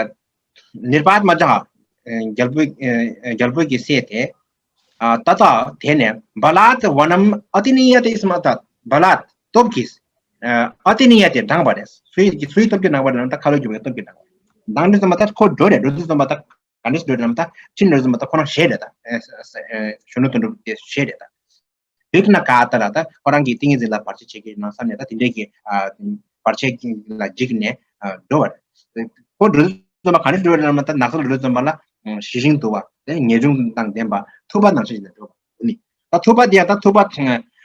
ནིར་པཱད་མ་ཛ། ཨ་རྒྱལ་པོ་ཨ་རྒྱལ་པོ་གི་སྲས་དེ། ཨ་ཏ་ཏ་དེ་ནས་བ་ལཱད་ཝ་ནམ་ཨ་ཏི་ནི་ཡ་ཏེ་སྨ་ཏ། བ་ལཱད་སྟོབས་ཀྱིས་ཨ་ཏི་ནི་ཡ་ཏེ་དྲངས་པ་རེད། སུའི་སུའི་སྟོབས་ཀྱིས་དྲངས་པ་རེད་ན་ད་ཁ་ལོ་སྒྱུར་བའི་སྟོབས་ཀྱིས་དྲངས་པ་རེད། དྲངས་དུས་ཙམ་པ་ད་ཁོ་འགྲོ་རེད། འགྲོ་དུས་ཙམ་པ་ད་ག་འདྲས་འགྲོ་རེད་ལབ་ན་ད་ཕྱིར་འགྲོ་དུས་ཙམ་པ་ད་ཁོ་རང་ཞེད་རེད། ད་གཞོན་ནུ་དོན་གྲུབ་དེ་ཞེད་རེད་ད། བིག་ན་ཀ་ཏ་ར་ད་ཁོ་རང་གི་ཏིང་ངེ་འཛིན་ལ་བར་ཆད་བྱེད་ཀྱི་ཡིན་ན་བསམ་ནས་ད་དེ་འདྲས་ཀྱི་ཨ་བར་ཆད་ལ་འཇིགས་ནས་ཨ་འགྲོ་བ་རེད། ཁོ་འགྲོ་དུས་ཙམ་པ་ག་རེ་འགྲོ་བ་རེད་ལབ་ན་ད་ནགས་ཚལ་འགྲོ་དུས་ཙམ་པ་ལ་ཞི་ཞིང་དུལ་བ་དེ་ངེས་འབྱུང་དང་ལྡན་པ་ཐུབ་པ་ནང་བཞིན་ཞིག་འགྲོ་བ་ནི། ད་ཐུབ་པ་དེ་ཡང་ད་ཐུབ་པ་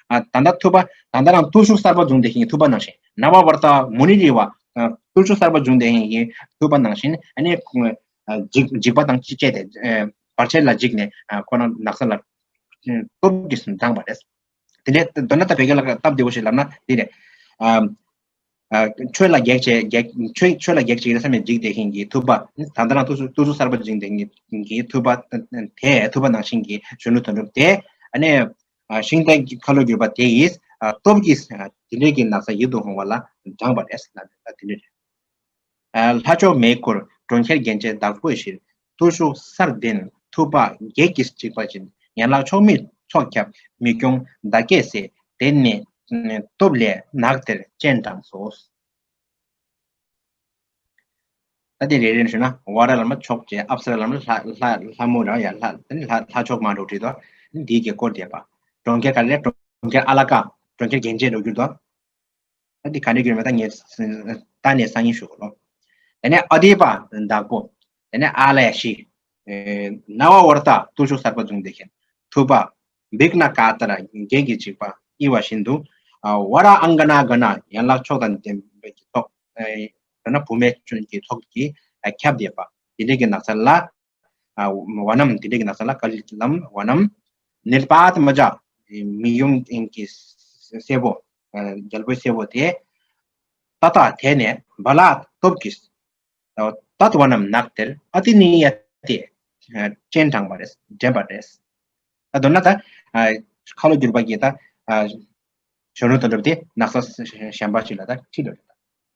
ཨ་ད་ད་ཐུབ་པ་ད་ད་རང་བརྟུལ་ཞུགས་གསར་པ་བྱུང་བསྡད་མཁན་གྱི་ཐུབ་པ་ནང་བཞིན་ནཱ་བ་བར་ཏ་མུ་ནི་རི་བ་བརྟུལ་ཞུགས་གསར་པ་བྱུང་བསྡད་མཁན་གྱི་ཐུབ་པ་ནང་བཞིན་ཨ་ནི་འཇིགས་འཇིགས་པ་དང་བཅས་ཏེ་བར་ཆད་ལ་འཇིགས་ནས་ཁོ་རང་ནགས་ཚལ་ལ་སྟོབས་ཀྱིས་འདྲངས་པ་རེད། དེ་འདྲའི་མདོར་ན་ད་བོད་སྐད་ལ་སྟབས་བདེ་བོ་ཞིག་ལབ་ན་དེ་རེད། ཨ་ཨ་ཆོས་ལ་གེགས་བྱེད་གེགས་ཆོས་ཆོས་ལ་གེགས་བྱེད་ཀྱི་བསམ་ཡས་འཇིགས་བསྡད་མཁན་གྱི་ཐུབ་པ། ད་ལྟ་རང་ཐུགས་སུ་ཐུགས་སུ་གསར་པ་འཇིགས་བསྡད་མཁན་གྱི་ཐུབ་པ་དེ་ཐུབ་པ་ནང་བཞིན་གྱི་གཞོན་ནུ་དོན་གྲུབ་དེ་ཨ་ནི་ཨ་ཤིང་རྟ་གི་ཁ་ལོ་བསྒྱུར་བ་དེ་ཡིས་ཨ་སྟོབས་ཀྱིས་ཨ་དེ་འདྲའི་གི་ནགས་ཚལ་ཡིད་དུ་འོང་བ་ལ་དྲངས་པ་རེད་ལབ་ད་དེ་འདྲ་རེད། ལྷ་མཆོག་མེ་འཁོར་གྲོང་ཁྱེར་རྒྱན་ཆས་བདག་པོའི་ཕྱིར། བརྟུལ་ཞུགས་སར་ལྡན་ཐུབ་པ་བགེགས་ཀྱིས་འཇིགས་པ་བྱིན། ཡན་ལག་མཆོག་མེད་མཆོག་ཁྱབ་མི་སྐྱོང་བདག་བསྐྱེད་སྲས། དེ་ནས་སྟོབས་ལས་ནགས་དེར་སྤྱན་དྲངས་སོ། ད་དེ་རེ་རེ་ནས་ཞུས་ན་ཝ་ར་ལབ་ན་མཆོག་བྱས། ཨབ་སཱ་ར་ལབ་ན་ལྷ་ལྷ་ལྷ་མོ་ར་ཡ་ལྷ་དེ་ནི་ལྷ་ལྷ་མཆོག་མ་འགྲོ་བྲིས་དོ། འདིའི་གི་སྐོར་བསྡད་པ། གྲོང་ཁྱེར་ག་རེ་རེད། གྲོང་ཁྱེར་ཨ་ལ་ཀ། གྲོང་ཁྱེར་རྒྱན་ཆས་འགྲོ་རྒྱུ་དོ། ད་འདི་ག་འདྲ་གྱུར་མེད་ད་ངས་ད་ནས་སང་ཉིན་ཞུ་གོ་ལོ། དེ་ནས་ཨ་དི་པ་བདག་པོ། དེ་ནས་ཨ་ལ་ཡ་ཤི། ནཱ་བ་བར་ཏ་བརྟུལ་ཞུགས་གསར་པ་བྱུང་བསྡད་མཁན། ཐུབ་པ། བིག་ན་ཀ་ཏ་ར་བགེགས་ཀྱིས་འཇིགས་པ་དབྱེ་བ་བཞིན་དུ། ཨ་ཝ་ར་ཨང་ག་ན་ག་ན་ཡན་ལག་མཆོག་དང་ལྡན་པའི་ཚོགས། ཨ་དེ་ན་བུད་མེད་ཅན་གྱི་ཚོགས་ཀྱིས་ཨ་ཁྱབ་བསྡད་པ་དེ་འདྲའི་གི་ནགས་ཚལ་ལ། ཨ་ཝ་ནམ་དེ་འདྲའི་གི་ནགས་ཚལ་ལ་ཀ་ལི་ལམ་ཝ་ནམ། ནིར་པཱད་མ་ཛ། མི་གཡོ་མཁན་གྱི་སྲས་པོ། ཨ་རྒྱལ་པོའི་སྲས་པོ་དེ། ཏ་ཏ་དེ་ནས་བ་ལཱད་སྟོབས་ཀྱིས། ཏ་ཏ་ཝ་ནམ་ནགས་དེར་ཨ་ཏི་ནི་ཡ་ཏེ། ཨ་སྤྱན་དྲངས་པ་རེད། འདྲེན་པ་རེད། ད་མདོར་ན་ད་ཨ་ཁ་ལོ་བསྒྱུར་པ་གིས་ད་ཨ་གཞོན་ནུ་དོན་གྲུབ་དེ་ནགས་ཚལ་གཞན་པ་ཞིག་ལ་ད་ཁྲིད་འགྲོ་རེད།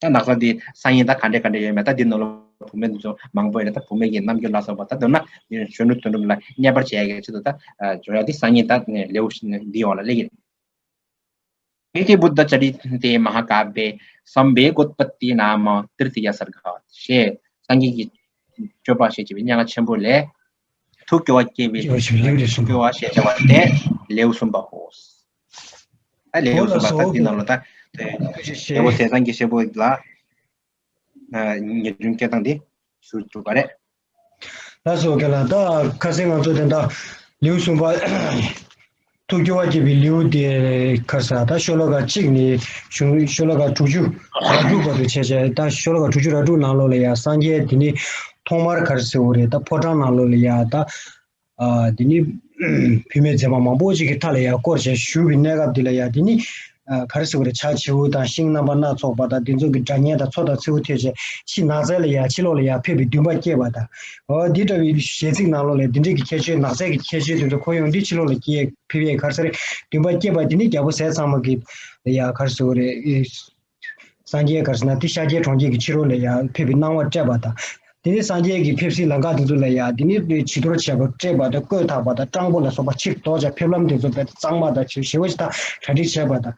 ད་ནགས་ཚལ་དེ་སང་ཉིན་ད་ག་འདྲས་ག་འདྲས་ཡོད་མེད་ད་འདི་ནང་ལ་བུད་མེད་འདི་ཚོ་མང་པོ་ཡོད་རེད། ད་བུད་མེད་ཀྱི་རྣམ་འགྱུར་ལ་སོགས་པ་ད་མདོར་ན་གཞོན་ནུ་དོན་གྲུབ་ལ་བརྙས་པར་བྱེད་ཡ་གི་ཆེད་དུ་ད་ཨ་འཇོག་ཡ་དེ་སང་ཉིན་ད་ལེའུ་འདིའི་འོག་ལ་སླེབས་ཀྱི་རེད། ཨེ་ཏེ་བུདྡྷ་ཙ་རི་ཏེ་མ་ཧཱ་ཀཱབྦེ་སམ་བེ་གོདཔ་ཏི་ནཱ་མ་ཏྲི་ཏི་ཡ་སརྒ་ཞེས་སངས་རྒྱས་ཀྱི་སྤྱོད་པ་ཞེས་བྱ་བའི་སྙན་ངག་ཆེན་པོ་ལས། ཐུགས་སྐྱོ་བ་སྐྱེ་བའི་སྐྱོ་བ་ཞེས་པ་སྟེ་ལེའུ་གསུམ་པའོ། ཨ་ལེའུ་གསུམ་པ་ད་འདི་ནང་ལ་ད་རྒྱལ་པོ་ཟས་གཙང་གི་སྲས་པོ་ལ་ཉེ་དྲུང་སྐད་བཏང་སྟེ་ཞུ་བཅུག་པ་རེད། ལགས་སོ། ཨོ་ཁེ་ལགས། ད་ཁ་སང་ང་ཚོ་དེ་འདྲ་ལེའུ་གསུམ་པ་ཐུགས་སྐྱོ་བ་སྐྱེ་བའི་ལེའུ་དེ་ཁ་ས་ད་ཤོ་ལོ་ཀ་གཅིག་ནས་བྱུང་། ཤོ་ལོ་ཀ་དྲུག་ཅུ་ར་དྲུག་བར་དུ་བྱས་བྱས། ད་ཤོ་ལོ་ཀ་དྲུག་ཅུ་ར་དྲུག་ནང་ལོགས་ལ་ཡ་སངས་རྒྱས་དེ་ནི་ཐོག་མར་ག་རེ་ཟེར་དགོས་རེད། ད་ཕོ་བྲང་ནང་ལོགས་ལ་ཡ་ད་ཨ་དེ་ནི་བུད་མེད་མཛེས་མ་མང་པོ་ཅིག་གི་མཐའ་ལ་ཡ་བསྐོར་བྱས་བཞུགས་པའི་གནས་སྐབས་དེ་ལ་ཡ་དེ་ནི་ཨ་ག་རེ་ཟེར་དགོས་རེད། བྱ་བྱིའུ་དང་ཤིང་རྣམ་པ་སྣ་ཚོགས་པ་དང་དེ་ཚོ་གི་སྒྲ་སྙན་དང་མཚོ་དང་མཚེའུ་ཐོས་བྱས་ཕྱི་ནགས་ཚལ་ལ་ཡ་ཕྱི་ལོགས་ལ་ཡ་ཕེབས་པའི་འདུན་པ་སྐྱེས་པ་དང་། འོ་འདི་འདྲ་བའི་གཞས་ཚིག་ནང་ལོགས་ལ་འདི་འདྲའི་གི་ཁྱད་ཆོས་ནགས་ཚལ་གི་ཁྱད་ཆོས་དེ་ཚོ་ཁོ་ཡོང་དུས་ཕྱི་ལོགས་ལ་སྐྱེས་ཕེབས་ཡས་ག་རེ་ཟེར་རེད། འདུན་པ་སྐྱེས་པ་དེ་ནི་རྒྱལ་པོ་ཟས་གཙང་མ་གི་ལ་ཡ་ག་རེ་ཟེར་དགོས་རེད། སངས་རྒྱས་ག་རེ་ཟེར་ན་དེ་ཤཱཀྱའི་གྲོང་ཁྱེར་གྱི་ཕྱི་རོལ་ལ་ཡ་ཕེབས་པའི་གནང་བ་སྤྲད་པ་དང་ དེ་ནི་སངས་རྒྱས་ཀྱི་ཕེབས་བསུའི་ལམ་ཁ་དེ་ཚོ་ལ་ཡང་དེ་ནི་བྱི་དོར་བྱས་པ་སྤྲད་པ་དང་བཀོད་འཐག་པ་དང་སྤྲང་པོ་ལ་སོགས་པ་ཕྱིར་ལྡོག་བྱ་ཕེབས་ལམ་དེ་ཚོ་དཔེ་གཙང་མ་དང་ཞེ་པོ་ཅིག་དང་གྲ་སྒྲིག་བྱས་པ་དང་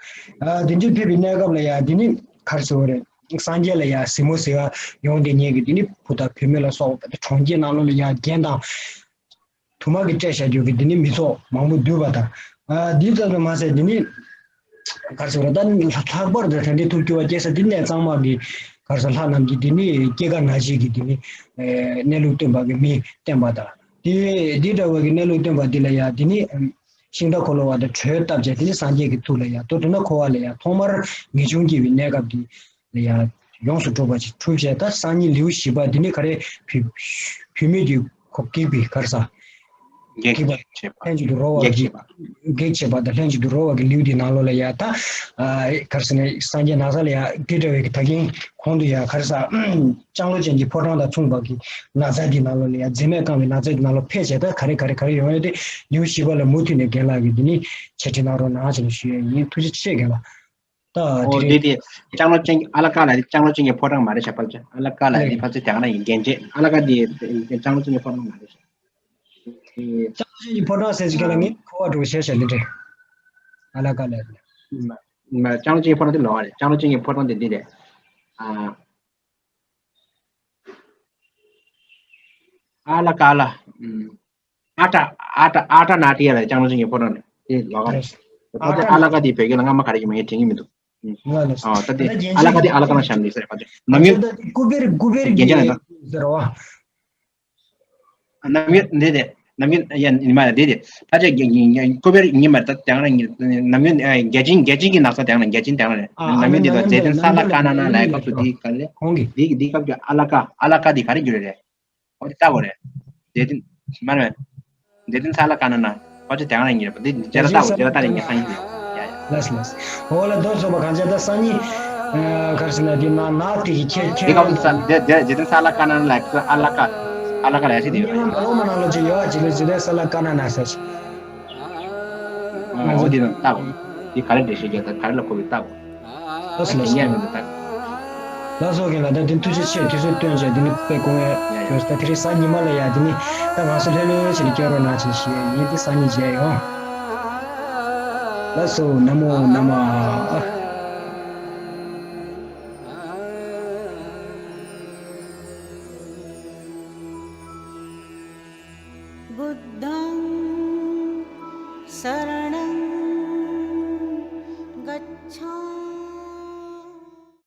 དེ་འདྲའི་ཕེབས་པའི་གནས་སྐབས་ལ་ཡང་དེ་ནི་ག་རེ་ཟེར་བ་རེད། སངས་རྒྱས་ལ་ཡང་གཟིགས་མོ་གཟིགས་ག་ཡོང་དེ་ཉིད་ཀྱི་དེ་ནི་བུ་དང་བུད་མེད་ལ་སོགས་པ་དང་གྲོང་ཁྱེར་ནང་ལོགས་ལ་ཡང་རྒྱན་དང་། དུ་མ་གིས་སྤྲས་བཞག་རྒྱུ་གི་འདི་ནི་མི་ཚོགས་མང་པོ་འདུས་པ་དང་། ཨ་འདི་ཙམ་དུ་མ་ཟད་འདི་ནི་ག་རེ་ཟེར་བ་ད་ལྷག་པར་དུ་དེ་འདྲའི་ཐུགས་སྐྱོ་བ་སྐྱེ་ས་འདི་ནས་གཙང་མ་གི་ག་རེ་ཟེར་ལྷ་རྣམས་ཀྱི་འདི་ནི་སྐྱེ་རྒ་ན་འཆི་གི་འདི་ནི་གནས་ལུགས་སྟོན་པ་གི་མི་བསྟན་པ་དང་། དེ་འདི་འདྲ་བ་གི་གནས་ལུགས་སྟོན་པ་འདི་ལ་ཡང་འདི་ནི་ཤིང་རྟ་འཁོར་ལོ་བ་དང་གྲོས་བཏབ་བྱས་འདི་ནི་སངས་རྒྱས་ཀྱི་ཐུགས་ལ་ཡང་མདོར་བསྡུ་ན་འཁོར་བ་ལ་ཡང་ཐོག་མར་ངེས་འབྱུང་སྐྱེ་བའི་གནས་སྐབས་འདི། ཡང་ཡོངས་སུ་གྲུབ་པ་ཅིག་གྲུབ་བྱས་ད་སང་ཉིན་ལེའུ་བཞི་པ་འདི་ནི་ག་རེ་བུད་བུད་མེད་ཀྱི་ཁོ་སྒེག་པའི་ག་རེ་ཟ། སྒེག་སྒེག་པ་བྱེད་པ། ལྷན་ཅིག་ཏུ་རོལ་བ་སྒེག་གི་བྱེད་པ། སྒེག་བྱེད་པ་དང་ལྷན་ཅིག་ཏུ་རོལ་བ་གི་ལེའུ་འདི་ནང་ལོགས་ལ་ཡང་ད་ཨ་ག་རེ་ཟ་ནས་སངས་རྒྱས་ན་བཟའ་ལ་ཡང་སྐད་གྲགས་པའི་གི་ད་གིན་གོང་དུ་ཡང་ག་རེ་ཟ་ལྕང་ལོ་ཅན་གྱི་ཕོ་བྲང་དང་མཚུངས་པ་གི་ན་བཟའ་འདི་ནང་ལོགས་ལ་ཡང་མཛེ་མས་བཀང་བའི་ན་བཟའ་འདི་ནང་ལོགས་ཕེབས་བྱས་ད་ག་རེ་ག་རེ་ག་རེ་ཡོང་ཡོད་དེ་ལེའུ་བཞི་པ་ལ་མུ་མཐུད་ནས་རྒན་ལགས་ཀྱིས་འདི་ནི་འཆད་ཁྲིད་གནང་རོགས་གནང་ཞེས་ཞུ་ཡས་ཡིན། ཐུགས་རྗེ་ཆེ་རྒན་ལགས། ད་ཨོ་དེ་རིང་དེ་དེ་ལྕང་ལོ་ཅན་གྱི་ཨ་ལ་ཀ་ལ་དེ་ལྕང་ལོ་ཅན་གྱི་ཕོ་བྲང་མ་རེད་ཤག་ཕལ་ཆེར་ཨ་ལ་ཀ་ལ་དེ་ལེགས། ཕལ་ཆེར་དེ་ག་ན་ཡིན་རྒྱན་ཆས་ཨ་ལ་ཀ་དེ་ལྕང་ལོ་ཅན་གྱི་ཕོ་བྲང་མ་རེད་ཤག་ལྕང་ལོ་ཅན་གྱི་ཕོ་བྲང་ཟེར་གྱི་ལ་ངས་ཁོ་བ་འགྲོ་བྱས་ཤག་འདི་འདྲས་ཨ་ལ་ཀ་ལ་དེ། ལྕང་ལོ་ཅན་གྱི་ཕོ་བྲང་དེ་ལོགས་རེད། ལྕང་ལོ་ཅན་གྱི་ཕོ་བྲང་དེ་འདི་རེད། ཨ་ཨ་ལ་ཀ་ལ། ཨ་ཏྲ་ཨ་ཏྲ་ཨ་ཏྲ་ན་ཏི་ཡ་ལ་ལྕང་ལོ་ཅན་གྱི་ཕོ་བྲང་རེད། དེ་ལོགས་རེད། ཨ་ཏྲ་ཨ་ལ་ཀ་དེ་བོད་སྐད་ལ་སྔ་མ་ག་རེ་ཡིན་མིན་ངས་དྲན་གྱི་མི་འདུག་ང་ལ་ཨ་ད་དེ་ཨ་ལ་ཀ་དེ་ཨ་ལ་ཀ་ན་བཞག་འདུག་ཟེར་བ་དེ་ནམ་རྒྱུན་ཀུ་བེར་ཀུ་བེར་རྒྱན་ཆ་ལ་ཟེར་བ། ནམ་རྒྱུན་འདི་དེ་ནམ་རྒྱུན་ཡ་ཉི་མ་ལ་འདི་དེ་ད་ཆ་ཀུ་བེར་ཉི་མ་ད་དེང་རང་ཉི་ནམ་རྒྱུན་བརྒྱ་བྱིན་བརྒྱ་བྱིན་གྱི་ན་བཟའ་དེང་རང་བརྒྱ་བྱིན་དེང་རང་ནམ་རྒྱུན་འདི་དང་མཛེས་ལྡན་ས་ལ་ཀ་ན་ན་ལ་ཡ་སྐབས་སུ་འདི་ག་ལེ་ཁོང་གི་འདི་འདི་སྐབས་ཀྱི་ཨ་ལ་ཀ་ཨ་ལ་ཀ་འདི་ག་རེ་འགྱུར་རེད། ཨོ་དེ་ལྟ་བུ་རེད། མཛེས་ལྡན་མ་རེད། མཛེས་ལྡན་ས་ལ་ཀ་ན་ན་ཁོ་ཚོ་དེང་རང་ཉིན་རེད་པ་འདི་རྗེ་ལ་ལྟ་བུ་རྗེ་ལ་ལྟ་རེ་ཉིན་སང་ཉིན་ཡ་ཡ། ལགས་ལགས། འོ་ལ་རྡོ་སོགས་པ་གང་བྱས་ད་སང་ཉིན་གར་སི་ན་འདི་ན་ནག་དེ་གི་ཁྱེད་ཁྱེད་འདི་ག་ས་འདི་འདི་རྗེ་བཙུན་ས་ལ་ཀ་ན་ན་ལ་ཨ་ལ་ཀ་ཨ་ལ་ཀ་ལ་ཡ་ཞིག་དེ་ཡོད་རེད། ལོ་མ་ནང་ལོ་ཅིག་ཡོད་ཅིག་ལ་ཇི་ལས་ས་ལ་ཀ་ན་ན་ས་ཅིག་འོ་འདི་ན་ལྟ་བ་འདི་ག་རེ་འགྲེལ་བཤད་རྒྱག་ད་ག་རེ་ལ་གོ་བའི་ལྟ་བ། ལགས་སོ་ལགས་སོ། ཡ་མི་འདུག་ད། ལགས་སོ་རྒན་ལགས་ད་དེ་ཐུགས་རྗེ་ཆེ། དུས་ཚོད་བཏོན་བྱས་འདི་ནི་དཔེ་དགོངས་ཡ་ཡ་ཡོད་ད་དེ་རིང་གཟའ་ཉི་མ་ལ་ཡ་འདི་ནི་ད་ང་ཚོ་ལྷོད་ལྷོད་བྱས་ནས་སྐྱོན་རོགས་གནང་བྱས་ཞེས་ཡིན་འདི་སང་ཉིན་མཇལ་ཡོང་། ལགས་སོ་ན་མོ་ན་མ། बुद्धं शरणं